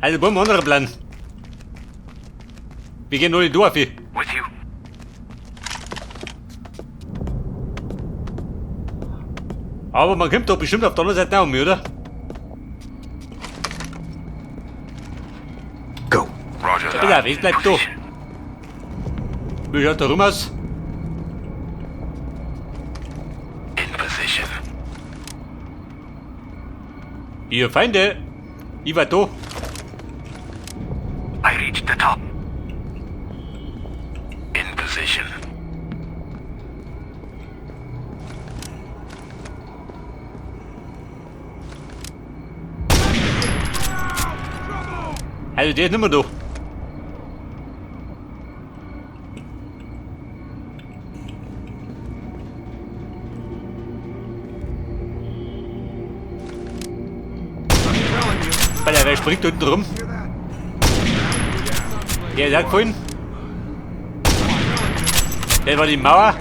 Also, wollen wir anderen Plan. Wir gehen alle da auf. With you. Aber man kommt doch bestimmt auf der anderen Seite auch um, oder? Go. Roger Bitte, that. ich In bleib da. position. Wie schaut da rum aus? In position. Ihr Feinde! Ich war da. I reached the top. In position. Also der ist nicht mehr da. Alter, wer springt unten rum? Der sagt vorhin. Der war die Mauer.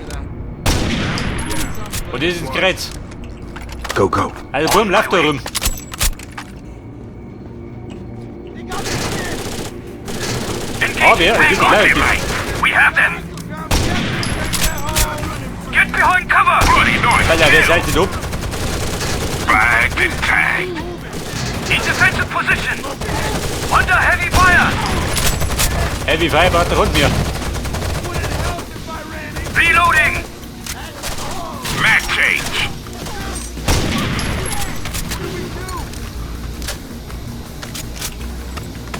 Und der ist ins Kreuz. Go, go. Also Wurm läuft da rum. Engage Oh, yeah, tank this is loud. artillery. We have them. Get behind cover. Bloody nice. Alter, wer kill. seid denn ab? Bagged and tagged. In defensive position. Under heavy fire. Heavy Fire war der Hund mir. Reloading. Mag change.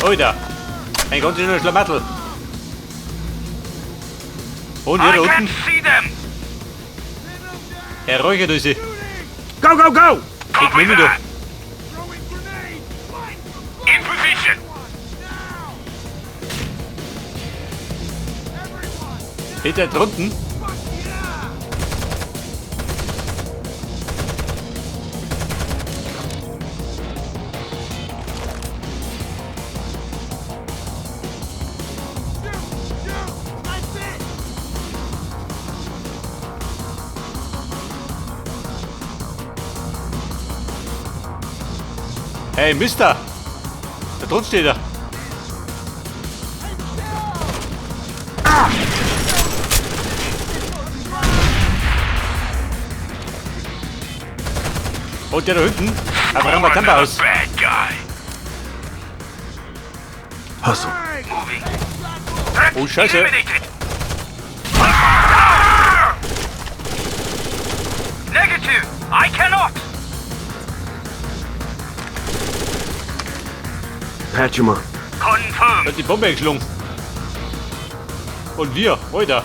Alter. Ein ganz schöner Schlamassel. Und hier I da can't unten, see them. er räuchert sie. Go, go, go! Ich Copy nehme doch. that. In position. Hinter drunten. Hey, Mister! Da drunten steht er. Und der da hinten. Aber Ramazamba Another aus. Bad guy. Hustle. Moving. Threat Oh, Scheiße. Eliminated. Down. Negative. I cannot. Patch him up. Confirmed. Hat die Bombe geschlungen. Und wir, Alter.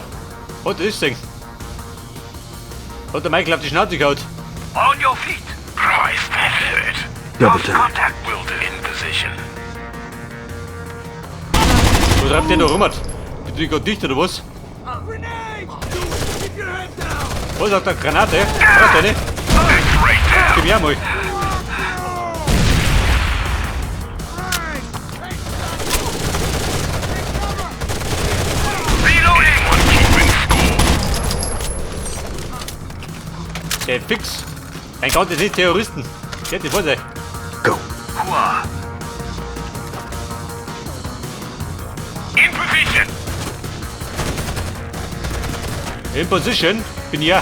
Was ist denn? Hat der Michael auf die Schnauze gehauen. On your feet. Christ, that hurt. Double Lost time. contact. Will do. In position. Wo treibt der da rum? Bist du gerade dicht oder was? Was sagt der Granate? Braucht eine? X-ray down. Gib mir mal. Reloading. One keeping score. Der fix. Ein Gott, das sind Terroristen. Der hat die Vorsicht. Go. Hua. In position. In Position bin ja.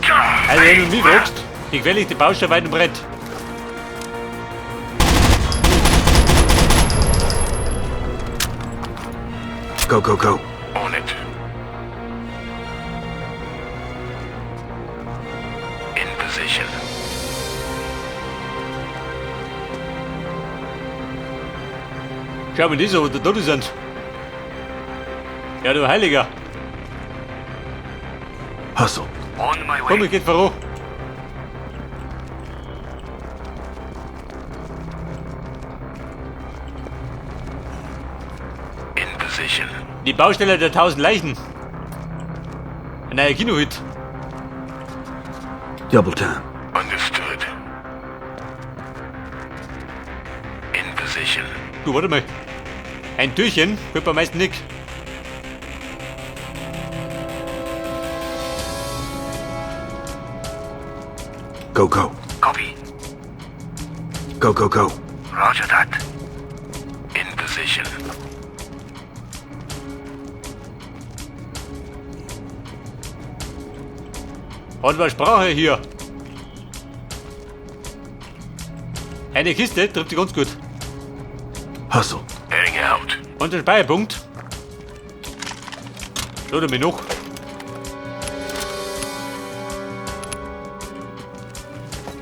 Jail. Also wenn du mich fragst, die gefährlichste Baustelle weit und breit. Go, go, go. On it. In position. Schau mal, die so, wo da sind. Ja, du Heiliger. Hustle. On my Komm, way. ich geht voran. In position. Die Baustelle der 1000 Leichen. Ein neuer Kinohit. Double time. Understood. In position. Du, warte mal. Ein Türchen hört man meist nicht. Go, go. Copy. Go, go, go. Roger that. In position. Und was brauche ich hier? Eine Kiste trifft sich ganz gut. Hustle. Heading out. Und ein Speicherpunkt. Schaut mir noch.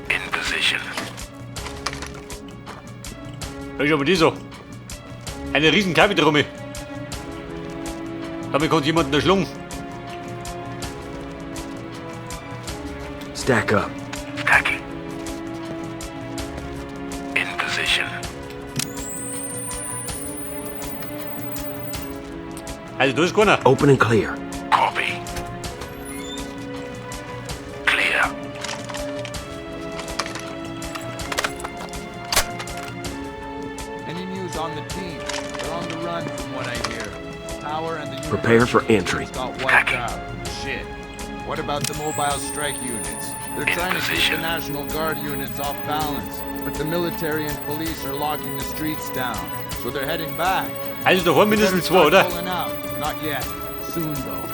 In position. Da ist aber die so. Eine riesen Kaffeetrumme. Damit konnte jemanden erschlungen. Stack up. Stacking. In position. Also da ist keiner. Open and clear. Copy. Clear. Any news on the team? They're on the run from what I hear. Tower and the Prepare for university entry. just Got wiped out. Shit. What about the mobile strike units? They're In trying to keep the position. National Guard units off balance, but the military and police are locking the streets down, so they're heading back. Also da waren We better mindestens zwei, start oder? pulling out. Not yet. Soon though.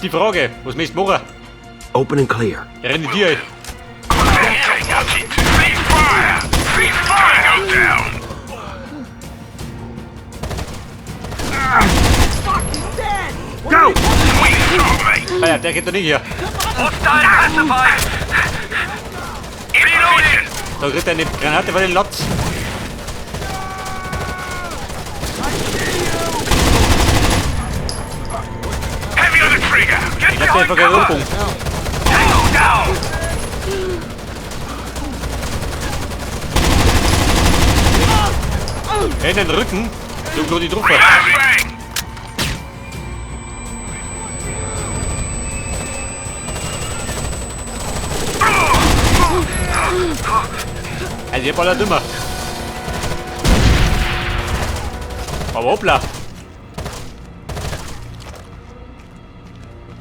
Die Frage, was möchtest du machen? Open and clear. Ich renne dir. Will do. Contact Tango. Cease fire! Cease fire! Tango down! Go! Sweet shot, mate! Ah ja, der geht da nicht her. Hostile classified! Reloading! Da kriegt er eine Granate von den Latz. Heavy on the trigger! Get Ich hab einfach behind keinen cover! Rundpunkt. Tango down! In den Rücken. So gut die drauf. Flashbang! Also ich ballert immer. Aber hoppla.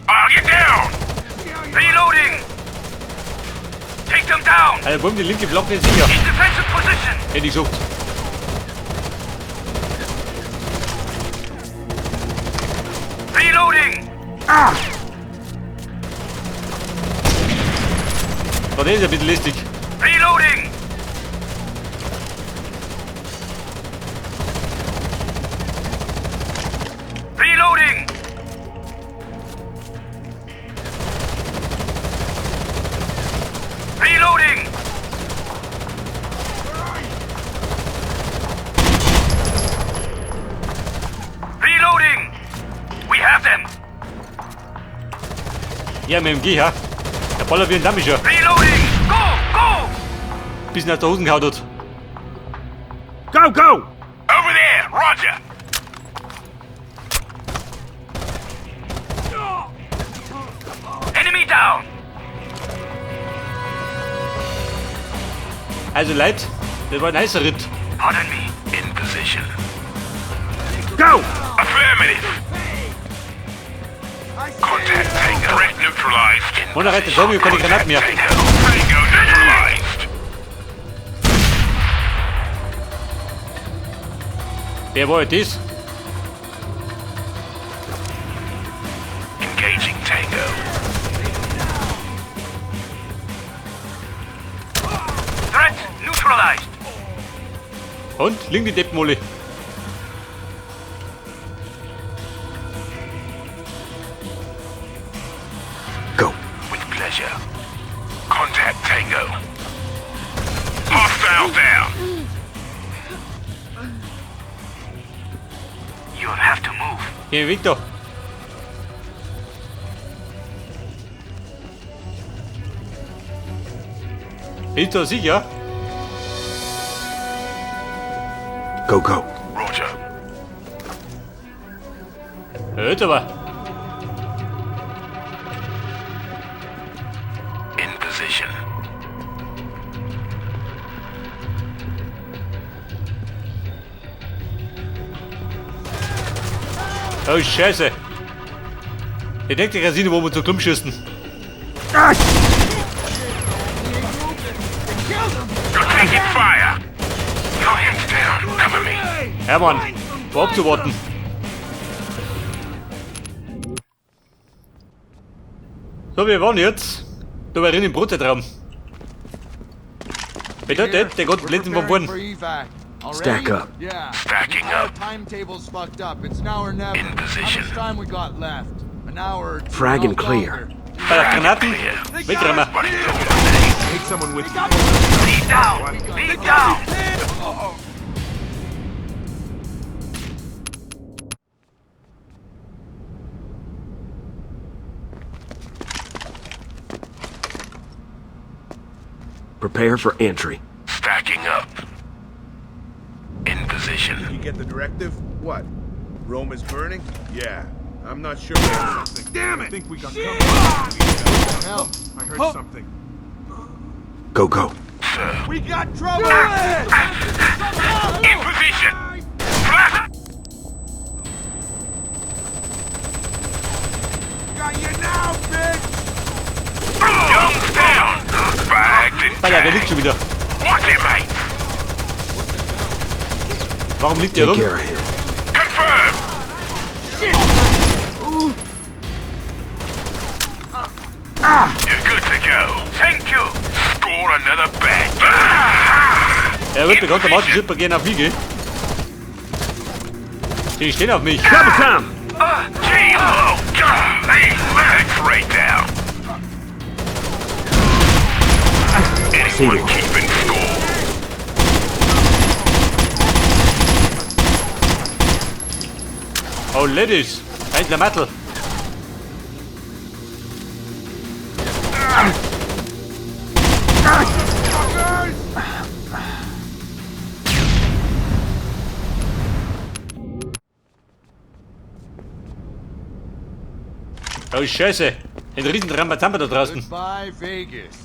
I'll get down! Reloading! Take them down! Also bumm, die linke Flanke ist sicher. In defensive position! Hätte ich gesagt. Reloading! Aber der ist ein bisschen listig. Reloading! Reloading! Reloading! Reloading! We have them! Ja, mit dem G, ja. Der ballert wie ein Damischer. Reloading! Go! Go! Bisschen aus der Hosen gehauen hat. Go, go! Over there! Roger! Enemy down! Also Leute, das war ein heißer Ritt. Pardon me. In position. Go! Affirmative! Contact Tango. Threat neutralized. In Und er rettet Zombie, keine Granaten mehr. Tango. Tango neutralized. Wer war das? Engaging Tango. Threat neutralized. Und? Liegen die Deppen alle. Go. With pleasure. Contact Tango. Hostile down. You'll have to move. Geh weg da. Ist da sicher? Go, go. Roger. Hört aber. In position. Oh, Scheiße. Ich denke, die Casino, wo wir zu Klump schießen. You're taking fire. Your hands down. Cover me. Hermann, war abzuwarten. So, wir waren jetzt da war im Brotzentraum. Bedeutet, der Gott We're blitzen von preparing vorn. for evac. Already? Stack up. Yeah. Stacking The entire up. Timetable's fucked up. It's now or never. In position. How much time we got left? An hour or two. Frag and not clear. longer. Bei der Granaten, Clear. wegräumen. Running through. Take someone with you. Lead down. Lead down. Prepare for entry. Stacking up. In position. You get the directive? What? Rome is burning? Yeah. I'm not sure. Something. Damn it! I think we got company. Help. I heard something. Go, go. Sir. We got trouble. In position. Flash. Got you now, bitch! Guns down. Bagged and Alter, wer liegt schon wieder? Watch it, mate. Warum liegt der Take rum? care of him. Confirm. You're good to go. Thank you. Score another bag. Er wird bekanntermaßen super gerne auf mich, gell? Die stehen auf mich. Double time! Gee, oh, God. Hey, X-ray down. Anyone Single. keeping score? Oh, Ladies. Ein Mattel. Oh, Scheiße. Ein riesen Rambazamba da draußen. Goodbye, Vegas.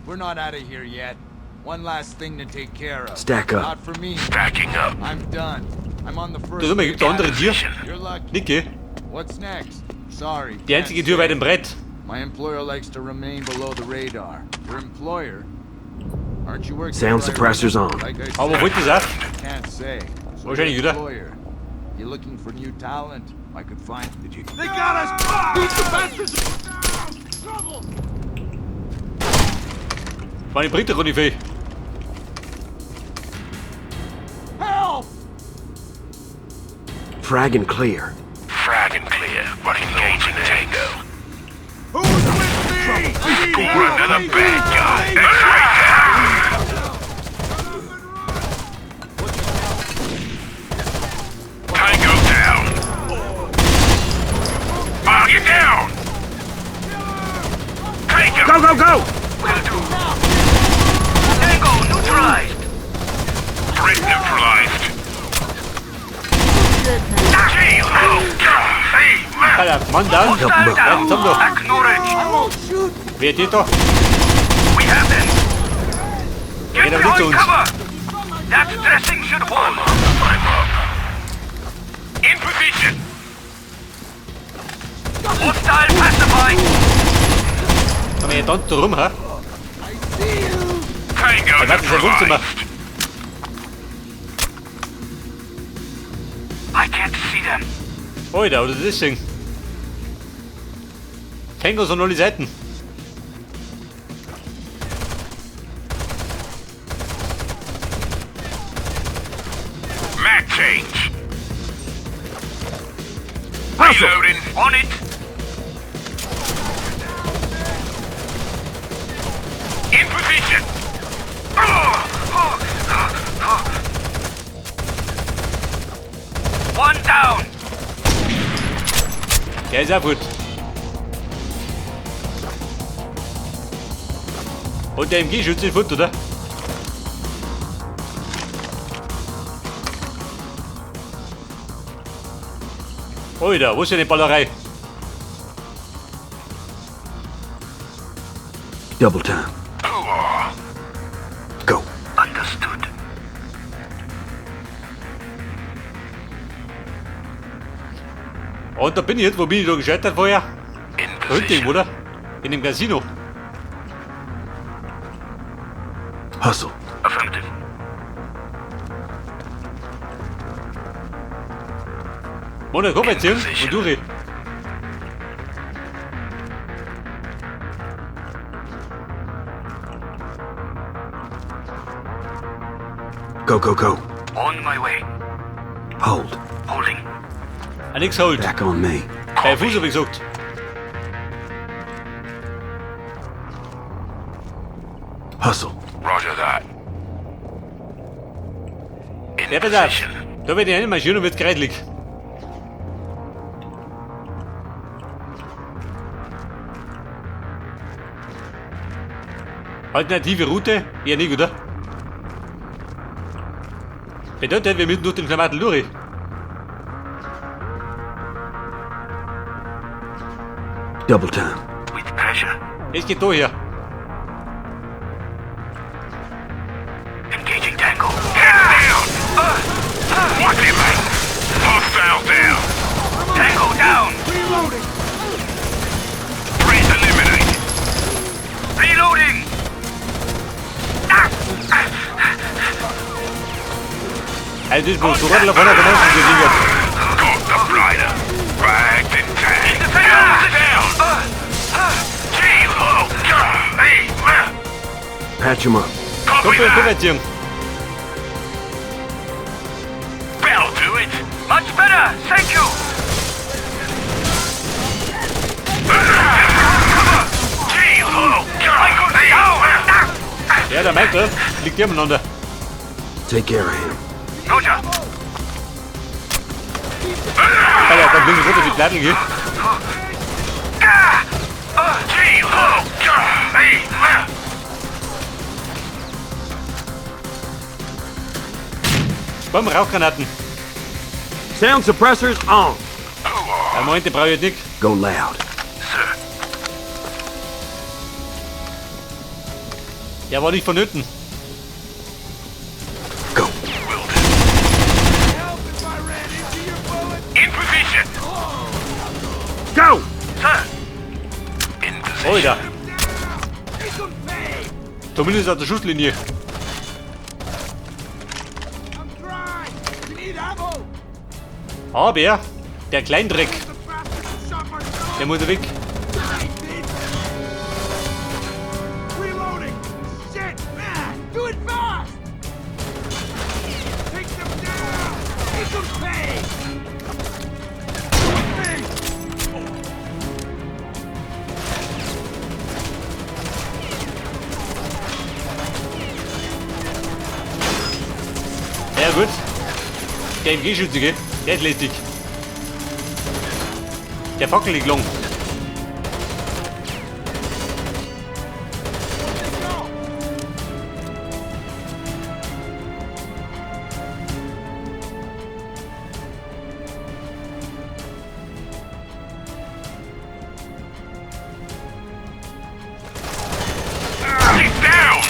We're not out of here yet. One last thing to take care of. Stack up. Not for me. Stacking up. I'm done. I'm on the first. Du, sag mal, gibt's da andere Tür? You're lucky. Nicke, What's next? Sorry. die einzige Tür weit im Brett. My employer likes to remain below the radar. Your employer? Aren't you working Sound for suppressors on. Like I Aber said, wollt das auch? Can't say. So Wahrscheinlich, your oder? employer. You looking for new talent? I could find. Did you? They got us! Beat the bastards! Meine bringt doch nicht viel. Help! Frag and clear. Frag and clear. Running engaging tango. Who's with me? I need Score help! another I need bad help! guy. I need X-ray down. Tango down. Target down. Tango. Go, go, go! Will do. Tango neutralized. Threat neutralized. Gee, oh, God. Hey, man. Alter, Mann down. Help him up. Ja, zusammen doch. Acknowledge. Wer geht da? We have them. Der Get geht aber nicht zu behind uns. cover. That dressing should hold. I'm up. In position. Hostile pacified. Komm her, tanzt da rum, hä? Tango Das ist ein Wohnzimmer. neutralized. I can't see them. Alter, oder das Ding. Tangos an alle Seiten. Mag change. Hustle! Reloading. On it. In position. One down. Der ist auch gut. Und der MG-Schütze ist fort, oder? Alter, wo ist denn die Ballerei? Double time. Go. Understood. Und da bin ich jetzt, wo bin ich da gescheitert vorher? In Da hinten position. oder? In dem Casino. Hustle. Affirmative. Mona, komm jetzt hier und durch. Go, go, go. On my way. Hold. Holding. Ah, nix holt. Back on me. Bei Fuß hab ich gesagt. Hustle. Roger that. In Ja, pass auf. position. Da werde ich einmarschieren und wird kreidlig. Alternative Route? Eher nicht, oder? Bedeutet, wir müssen durch den Klamattel durch. Double time. With pleasure. Es geht da her. Engaging Tango. Head down! Watch it, mate! Hostile down! Tango down! Reloading! Threat eliminated! Reloading! Also, das ist bloß so weit vorne gemacht, die Dinger. Got the blighter! Bagged and tagged! Down! Patch him up. Copy Komm, komm that! jetzt, Jung. That'll do it! Much better! Thank you! Ja, der Michael liegt hier umeinander. Take care of him. Roger! Alter, da bin ich runter die Platten, gell? Komm, Rauchgranaten. Sound suppressors on. Ja, Moment, die brauche ich nicht. Go loud. Sir, Ja, war nicht vonnöten. Go. will do. Help if I ran into your bullet! In position! Go! Sir! In position. Alter, Make 'em pay! zumindest an der Schusslinie. I'm dry! You need ammo! Aber der Kleindreck, The bastard who shot my dog! der muss weg. Die, bitch! Reloading! Shit! Man! Do it fast! Take them down! Make them pay! Do it big! Ja gut. Der MG-Schütze, gell? Der ist lästig. Der Fackel liegt lang. Get down!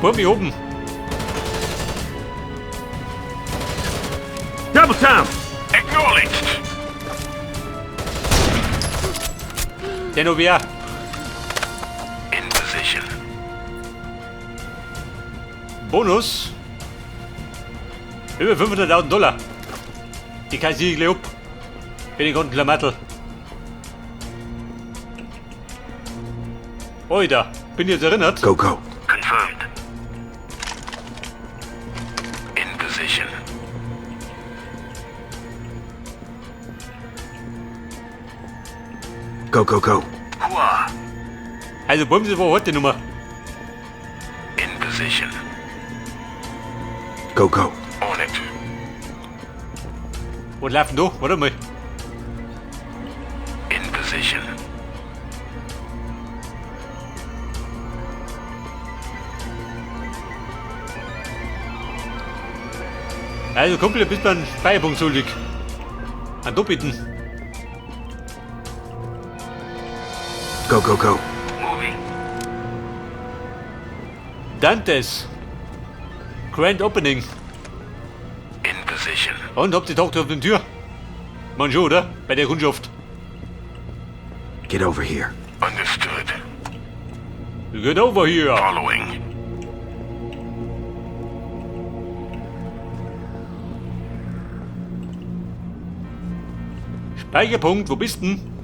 Bub, hier oben. Double time! Acknowledged! Der noch wer. In position. Bonus. Über 500.000 Dollar. Die kassiere ich gleich ab. Bin ich ganzen Klamattel. Alter, bin jetzt erinnert. Go, go. Confirmed. In position. Go, go, go. Hua! Also, Bums, das war heute die Nummer. In position. Go, go. On it. Was läuft denn da? Warte mal. In position. Also, Kumpel, du bist mir einen Speicherpunkt schuldig. Einen doppelten. Go, go, go. Moving. Dantes. Grand Opening. In position. Und hab die Tochter auf den Tür. Man schon, oder? Bei der Kundschaft. Get over here. Understood. Get over here. Following. Speicherpunkt, wo bist denn?